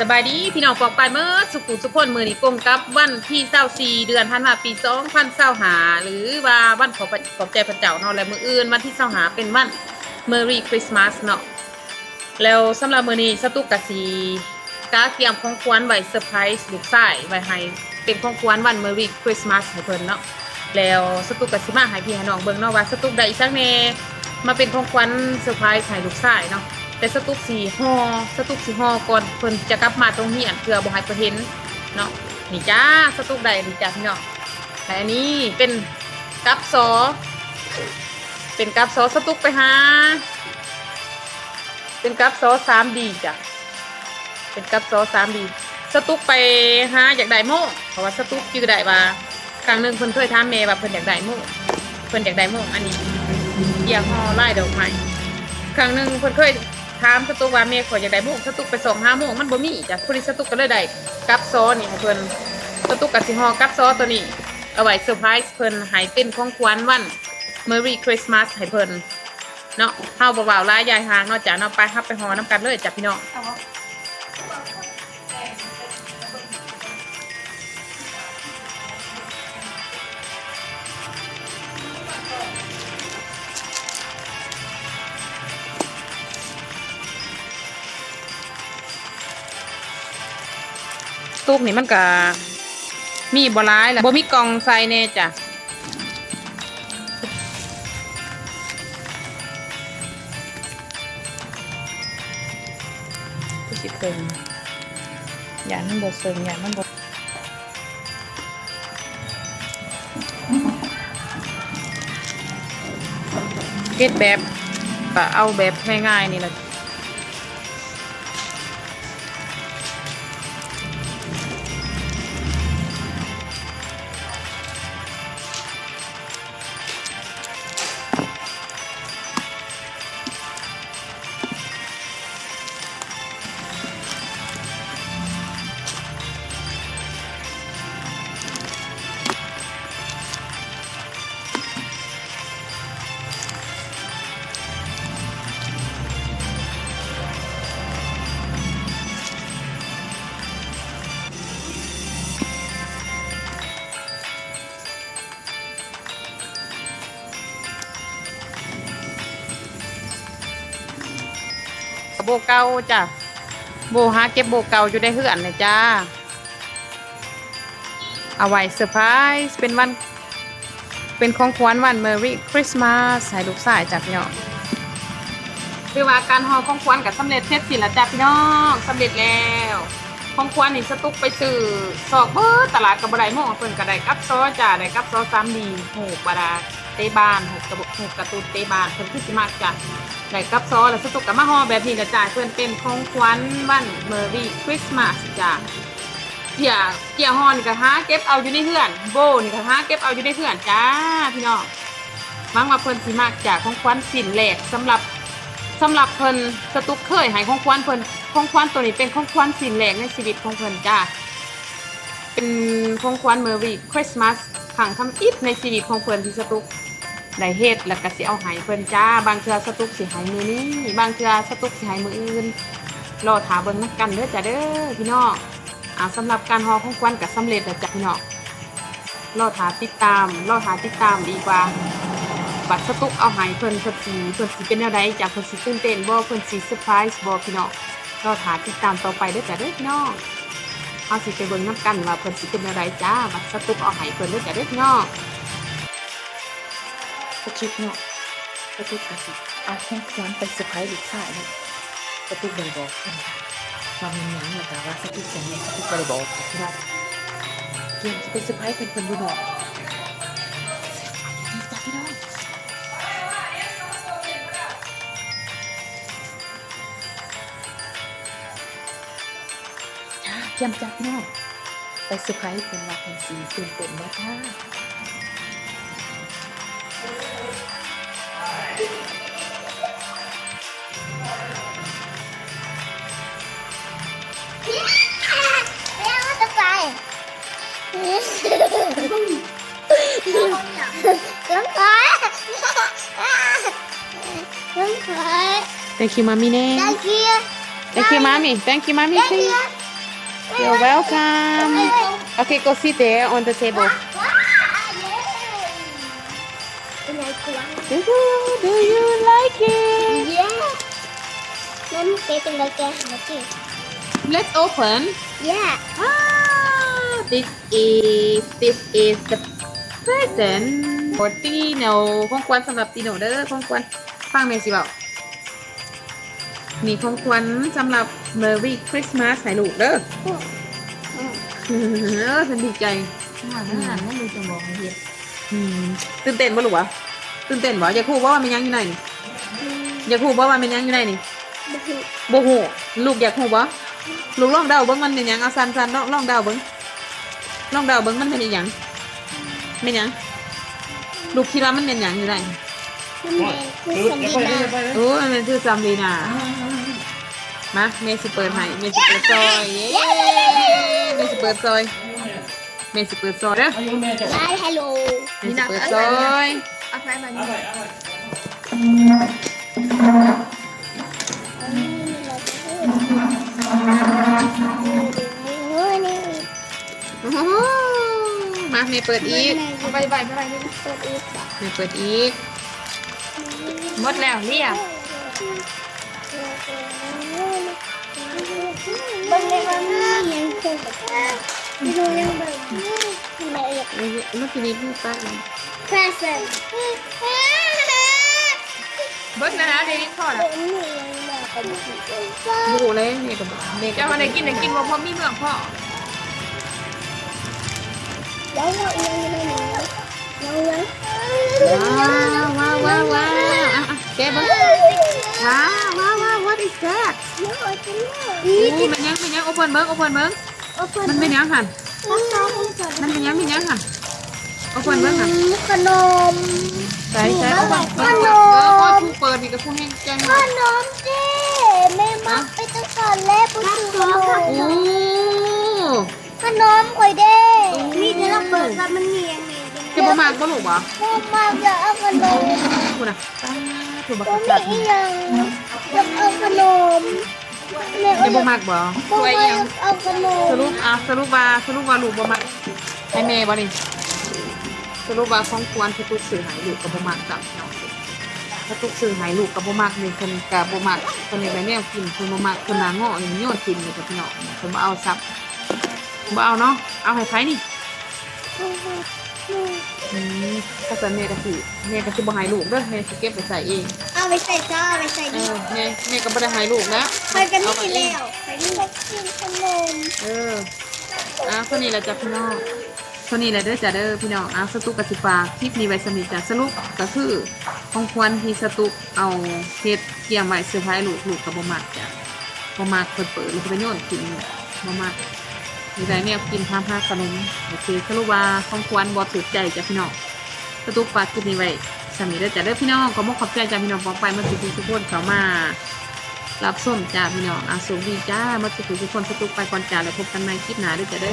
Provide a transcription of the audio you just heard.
ສະບາຍດີພີ່ນ້ອງປ້ອງປາຍເໝິດສູ່ຜູ້ສູ່ຄົນ. ມື້ນີ້ກົງກັບວັນທີຊາວສີ່ ເດືອນທັນວາ ປີສອງພັນຊາວຫ້າ ຫຼືວ່າວັນຂອບ ຂອບໃຈພະເຈົ້າເນາະ ແລະ ມື້ອື່ນວັນທີຊາວຫ້າເປັນວັນ Merry Christmas ເນາະ. ແລ້ວສຳລັບມື້ນີ້ສະຕຸກກະຊິກະກຽມຂອງຂວັນໄວ້ເຊີໄພຣສ໌ລູກຊາຍ ໄວ້ໃຫ້ເປັນຂອງຂວັນວັນ Merry Christmas ໃຫ້ເພິ່ນເນາະ. ແລ້ວສະຕຸກກະຊິມາໃຫ້ພີ່ໃຫ້ນ້ອງເບິ່ງເນາະ ວ່າສະຕຸກໄດ້ອີ່ຫຍັງແດ່ ມາເປັນຂອງຂວັນເຊີໄພຣສ໌ໃຫ້ລູກຊາຍເນາະ. ແຕ່ສະຕຸກຊິຫໍ່ ສະຕຸກຊິຫໍ່ກ່ອນເພິ່ນຈະກັບມາໂຮງຮຽນ ເພື່ອບໍ່ໃຫ້ເພິ່ນເຫັນເນາະ. ນີ້ຈ້າ ສະຕຸກໄດ້ນີ້ຈ້າພີ່ນ້ອງ. ແລະ ອັນນີ້ເປັນກັບຊໍ ເປັນກັບຊໍ ສະຕຸກໄປຫາ ເປັນກັບຊໍ ສາມດີ ຈ້າ ເປັນກັບຊໍ ສາມດີ. ສະຕຸກໄປຫາຢາກໄດ້ໂມ້ ເພາະວ່າສະຕຸກຈື່ໄດ້ວ່າ ຄັ້ງໜຶ່ງເພິ່ນເຄີຍຖາມແມ່ວ່າເພິ່ນຢາກໄດ້ໂມ້ ເພິ່ນຢາກໄດ້ໂມ້ ອັນນີ້ເຈ້ຍຫໍ່ລາຍດອກໄມ້. ຄັ້ງໜຶ່ງເພິ່ນເຄີຍຖາມສະຕຸກວ່າ ແມ່ ຂ້ອຍຢາກໄດ້ໂມ້. ສະຕຸກໄປຊອກຫາໂມ້ ມັນບໍ່ມີຈ້າ. ພໍດີສະຕຸກກໍເລີຍໄດ້ກັບຊໍນີ້ໃຫ້ເພິ່ນ. ສະຕຸກກໍຊິຫໍ່ກັບຊໍໂຕນີ້ເອົາໄວ້ເຊີໄພຣສ໌ເພິ່ນ ໃຫ້ເປັນຂອງຂວັນວັນ Merry Christmas ໃຫ້ເພິ່ນເນາະ. ເຮົາບໍ່ເວົ້າຫຼາຍຢາຍຫ່າງເນາະຈ້າເນາະ. ໄປ ເຮົາໄປຫໍ່ນຳກັນເລີຍຈ້າພີ່ນ້ອງ. ຕຸກນີ້ມັນກະມີບໍ່ຫຼາຍລະ ບໍ່ມີກ່ອງໃສ່ແດ່ຈ້າ. ຄືຊິເຄິ່ງ ຢ້ານມັນບໍ່ເຊິ່ງ ຢ້ານມັນບໍ່ ເຮັດແບບ ກະເອົາແບບງ່າຍໆນີ້ລະ. ໂບເກົ່າຈ້າ ໂບຫາເກັບໂບເກົ່າຢູ່ໃນເຮືອນແຫຼະຈ້າ. ເອົາໄວ້ເຊີໄພຣສ໌ ເປັນວັນ ເປັນຂອງຂວັນວັນ Merry Christmas ໃຫ້ລູກຊາຍຈ້າພີ່ນ້ອງ. ຖືວ່າການຫໍ່ຂອງຂວັນກໍສຳເລັດເສັດສິ້ນແລ້ວຈ້າພີ່ນ້ອງ. ສຳເລັດແລ້ວ ຂອງຂວັນນີ້ສະຕຸກໄປຊື້ຊອກເບິດຕະຫຼາດກໍບໍ່ໄດ້. ໂມເພິ່ນກໍໄດ້ກັບຊໍຈ້າ ໄດ້ກັບຊໍ ສາມດີ ຮູບ ອາ ເຕະບານ ຮູບກະ ຮູບກາຕູນເຕະບານ ເພິ່ນຄືຊິມັກຈ້າ. ໄດ້ກັບຊໍແລ້ວ ສະຕຸກກໍມາຫໍ່ແບບນີ້ລະຈ້າ ເພິ່ນເປັນຂອງຂວັນວັນ Merry Christmas ຈ້າ. ເຈ້ຍ ເຈ້ຍຫໍ່ນີ້ກໍຫາເກັບເອົາຢູ່ໃນເຮືອນ ໂບນີ້ກໍຫາເກັບເອົາຢູ່ໃນເຮືອນຈ້າພີ່ນ້ອງ. ຫວັງວ່າເພິ່ນຊິມັກຈ້າ ຂອງຂວັນຊິ້ນແລກສຳລັບ ສຳລັບເພິ່ນ. ສະຕຸກເຄີຍໃຫ້ຂອງຂວັນເພິ່ນ ຂອງຂວັນໂຕນີ້ເປັນຂອງຂວັນຊິ້ນແລກໃນຊີວິດຂອງເພິ່ນຈ້າ. ເປັນຂອງຂວັນ Merry Christmas ຄັ້ງທຳອິດໃນຊີວິດຂອງເພິ່ນທີ່ສະຕຸກໄດ້ເຮັດ ແລ້ວກໍຊິເອົາໃຫ້ເພິ່ນຈ້າ. ບາງເທື່ອສະຕຸກຊິໃຫ້ມື້ນີ້ ບາງເທື່ອສະຕຸກຊິໃຫ້ມື້ອື່ນ ລໍຖ້າເບິ່ງນຳກັນເດີຈ້າເດີພີ່ນ້ອງ. ອາ ສຳລັບການຫໍ່ຂອງຂວັນກໍສຳເລັດແລ້ວຈ້າພີ່ນ້ອງ. ລໍຖ້າຕິດຕາມ ລໍຖ້າຕິດຕາມອີກວ່າ ບັດສະຕຸກເອົາໃຫ້ເພິ່ນ ເພິ່ນຊິ ເພິ່ນຊິເປັນແນວໃດຈ້າ. ເພິ່ນຊິຕື່ນເຕັ້ນບໍ່ ເພິ່ນຊິເຊີໄພຣສ໌ບໍ່ພີ່ນ້ອງ. ລໍຖ້າຕິດຕາມຕໍ່ໄປເດີຈ້າເດີພີ່ນ້ອງ. ເຮົາຊິໄປເບິ່ງນຳກັນວ່າເພິ່ນຊິເປັນແນວໃດຈ້າ ບັດສະຕຸກເອົາໃຫ້ເພິ່ນເດີຈ້າເດີພີ່ນ້ອງ. ໂອເຄພີ່ນ້ອງ ສະຕຸກກະຊິເອົາຂອງຂວັນໄປເຊີໄພຣສ໌ລູກຊາຍເນາະ. ສະຕຸກບໍ່ໄດ້ບອກເພິ່ນວ່າແມ່ນຫຍັງ ແລ້ວກະວ່າສະຕຸກຊິໃຫ້ ສະຕຸກບໍ່ໄດ້ບອກພີ່ນ້ອງ. ກຽມຊິໄປເຊີໄພຣສ໌ເພິ່ນ ເພິ່ນຢູ່ນອກ. ດີຈ້າພີ່ນ້ອງ. ຈ້າ ກຽມຈ້າພີ່ນ້ອງ ໄປເຊີໄພຣສ໌ເພິ່ນວ່າເພິ່ນຊິຕື່ນເຕັ້ນບໍ່ຈ້າ. Thank you, Mommy ແນ່. Thank you. Thank you, Mommy. Thank you, Mommy. Thank you. You're welcome. Okay, go sit there on the table. Do you, do you like it? Yeah. Mom, they can like it. Let's open. Yeah. Ah, this is, this is the present for Tino. ຂອງຂວັນສຳລັບ Tino ເດີ ຂອງຂວັນ. ຟັງແມ່ຊິເວົ້າ. ນີ້ຂອງຂວັນສຳລັບ Merry Christmas ໃຫ້ລູກເດີ. ອືມ ເອີ ເພິ່ນດີໃຈ. ອືມ ນັ້ນ ນັ້ນ ລູກຈະບອກໃຫ້ເຮັດ. ອືມ ຕື່ນເຕັ້ນບໍ່ລູກຫວາ? ຕື່ນເຕັ້ນບໍ່? ຢາກຮູ້ບໍ່ວ່າແມ່ນຫຍັງຢູ່ໃນນີ້? ຢາກຮູ້ບໍ່ວ່າແມ່ນຫຍັງຢູ່ໃນນີ້? ບໍ່ຮູ້. ລູກຢາກຮູ້ບໍ່? ລູກລອງເດົາເບິ່ງມັນແມ່ນຫຍັງ. ເອົາ ສັ່ນໆ ລອງ ລອງເດົາເບິ່ງ. ລອງເດົາເບິ່ງມັນແມ່ນອີ່ຫຍັງ? ແມ່ນຫຍັງ? ລູກຄິດວ່າມັນແມ່ນຫຍັງຢູ່ໃນ? ມັນແມ່ນຄືສຳລີນາ. ໂອ້ ມັນແມ່ນຄືສຳລີນາ. ມາ ແມ່ຊິເປີດໃຫ້ ແມ່ຊິເປີດຊ່ອຍ. ເຢ້ ແມ່ຊິເປີດຊ່ອຍ ແມ່ຊິເປີດຊ່ອຍເດີ. ຮາຍ ຮາໂລ ແມ່ຊິເປີດຊ່ອຍ. ເອົາໄຟມານີ້. ໂອ້ໂຫ ມາ ແມ່ເປີດອີກ. ໄປໆ ໄປໆ ເປີດອີກ. ແມ່ເປີດອີກ. ໝົດແລ້ວ ເລຍ. ເບິ່ງແນ່ວ່າມີຫຍັງເພີ່ມ. ໄປດູຍັງເບິ່ງ. ເອີ ມັນຊິມີຜູ້ປາກ. Present. ເບິ່ງນະນະ ເດວິດພໍລະ. ບໍ່ຮູ້ແລ້ວ ແມ່ກໍ ແມ່ກໍ ເຈົ້າວ່າໄດ້ກິນ ໄດ້ກິນບໍ່ ພໍມີເມືອງພໍ. ວ້າວ ວ້າວ ວ້າວ ວ້າວ ວ້າວ ອ້າວ ແກະເບິ່ງ. ວ້າວ ວ້າວ ວ້າວ what is that? ໂອ້ ແມ່ນຫຍັງ ແມ່ນຫຍັງ? Open ເບິ່ງ open ເບິ່ງ. ມັນແມ່ນຫຍັງຫັ້ນ? ມັນແມ່ນຫຍັງ ແມ່ນຫຍັງຫັ້ນ? ເອົາເປີດເບິ່ງຫັ້ນ. ອືມ ຂະໜົມ. ໃສ່ ໃສ່ ເອົາເປີດ ເປີດ ເປີດ. ເອີ ຜູ້ເປີດນີ້ກໍຜູ້ແຮງໃຈ. ຂະໜົມເດ້ ແມ່ມັກໄປແຕ່ສອນແລະບໍ່ຊື້ຂະໜົມ. ໂອ້ ຂະໜົມຂ້ອຍເດ້. ໂອ້ ມີແຕ່ລາວເປີດວ່າມັນມີຫຍັງແນ່. ເຈົ້າບໍ່ມັກບໍ່ລູກບໍ່? ບໍ່ມັກ ຢາກເອົາຂະໜົມ. ພຸ້ນນະ ຕາ ຖືວ່າຄັກ ບໍ່ມີອີ່ຫຍັງ ຢາກເອົາຂະໜົມ. ແມ່ ເຈົ້າບໍ່ມັກບໍ່? ບໍ່ ບໍ່ຢາກເອົາຂະໜົມ. ສະຫຼຸບ ອ່າ ສະຫຼຸບວ່າ ສະຫຼຸບວ່າລູກບໍ່ມັກໃຫ້ແມ່ບໍ່ນີ້? ສະຫຼຸບວ່າຂອງຂວັນສະຕຸກຊື້ໃຫ້ລູກກໍບໍ່ມັກຊ້ຳເນາະ. ສະຕຸກຊື້ໃຫ້ລູກກໍບໍ່ມັກນີ້ ເພິ່ນກໍບໍ່ມັກ. ເພິ່ນຢາກໄດ້ແນວກິນ ເພິ່ນບໍ່ມັກ ເພິ່ນວ່າເງາະນີ້ມັນໂຍນຖິ້ມນີ້ ພີ່ນ້ອງ ເພິ່ນບໍ່ເອົາຊ້ຳ. ບໍ່ເອົາເນາະ. ເອົາໃຫ້ໃຜນີ້? ອືມ ຖ້າຊັ້ນແມ່ກໍຊິ ແມ່ກໍຊິບໍ່ໃຫ້ລູກເດີ ແມ່ຊິເກັບໄວ້ໃຊ້ເອງ. ເອົາໄປໃສ່ຊ້າ ເອົາໄປໃສ່ ເອີ ນີ້ ແມ່ ແມ່ກໍບໍ່ໄດ້ໃຫ້ລູກແລ້ວ. ຂ້ອຍກໍມີແລ້ວ ຂ້ອຍມີກິນຂະໜົມ. ເອີ ອ່າ ເທົ່ານີ້ແຫຼະຈ້ະພີ່ນ້ອງ ເທົ່ານີ້ແຫຼະເດີຈ້ະເດີພີ່ນ້ອງ. ອ່າ ສະຕຸກກໍຊິຝາກຄລິບນີ້ໄວ້ສ່ຳນີ້ຈ້ະ. ສະຫຼຸບກໍຄືຂອງຂວັນທີ່ສະຕຸກເອົາເຮັດກຽມໄວ້ເຊີໄພລູກ ລູກກໍບໍ່ມັກຈ້ະ. ບໍ່ມັກ ເພິ່ນເປີດແລ້ວເພິ່ນກໍໂຍນຖິ້ມ ບໍ່ມັກ. ຢາກໄດ້ແນວກິນ ຖາມຫາຂະໜົມ. ໂອເຄ ສະຫຼຸບວ່າຂອງຂວັນບໍ່ຖືກໃຈຈ້ະພີ່ນ້ອງ. ສະຕຸກຝາກຄລິບນີ້ໄວ້ສ່ຳນີ້ເດີຈ້ະເດີພີ່ນ້ອງ. ຂໍຂອບໃຈຈ້ະພີ່ນ້ອງປ້ອງປາຍໝົດທຸກໆຄົນເຂົ້າມາຮັບຊົມຈ້ະພີ່ນ້ອງ. ອ່າ ໂຊກດີຈ້ະໝົດທຸກໆຄົນ. ສະຕຸກໄປກ່ອນຈ້ະ ແລ້ວພົບກັນໃໝ່ຄລິບໜ້າເດີຈ້ະເດີ.